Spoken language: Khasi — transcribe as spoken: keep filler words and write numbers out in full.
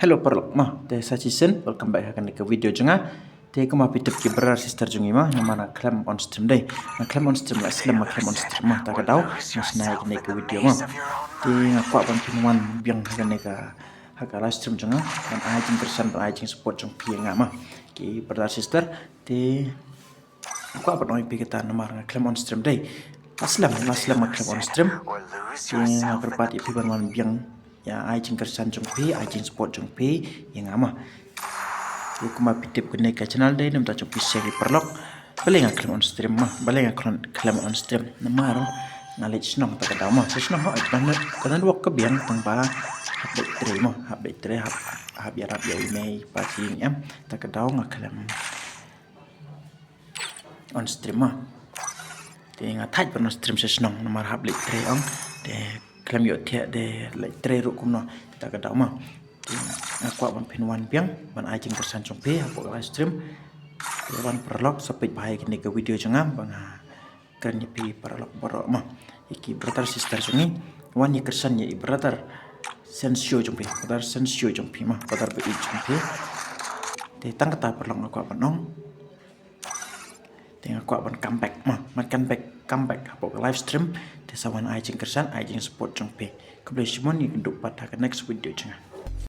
Hello paralok mo, te sa shisien welcome back ha kane ka video jong nga. Te kumba phi tip ki brother sister jong ngi mo, namar nga khlem on stream dei. Nga khlem on stream, la slem nga khlem on stream mo, ta ka daw nga shna ïa kane ka video mo. Te nga kwah ban pynwan biang ha kane ka, ha ka live stream jong nga, ban ai jingkyrshan, ban ai jingsupport jong phi ïa nga mo, ki brother sister. Te nga kwah ban ong ïa phi kata namar nga khlem on stream dei. La slem, la slem nga khlem on stream. Te nga kyrpad ïa phi ban wan biang ïa ai jingkyrshan jong phi, ai jingsupport jong phi ïa nga mo. Te kumba phi tip kane ka channel dei na ka bynta jong phi sha ki paralok. Balei nga khlem on stream mo, balei nga khlem, khlem on stream? Namar nga leit shnong ta ka daw mo. Sa shnong ho, ka network ka biang, tang ba hap leit trei mo, hap leit trei, hap, hap ïarap ïa i mei i pa, i ïing i em. Ta ka daw nga khlem on stream mo. Te nga thait ban on stream sha shnong namar hap leit trei ong. Te khlem ïoh thiah de leit trei ruh kumno, te ta ka daw mo. Te nga kwah ban pynwan biang ban ai jingkyrshan jong phi hapoh ka live stream. Te wan paralok sa peit bha ïa kane ka video jong nga ba nga kren ïa phi paralok baroh mo, ïa ki brother sister jong ngi. Wan ïa kyrshan ïa i brother Sensio jong phi, brother Sensio jong phi mo, brother ba ïeit jong phi. Te tang kata paralok nga kwah ban ong. Te nga kwah ban come back mo, ban come back, come back hapoh ka live stream. Te sa wan ai jingkyrshan, ai jingsupport jong phi. Khublei shibun, ngin ïakynduh pat ha ka next video jong nga.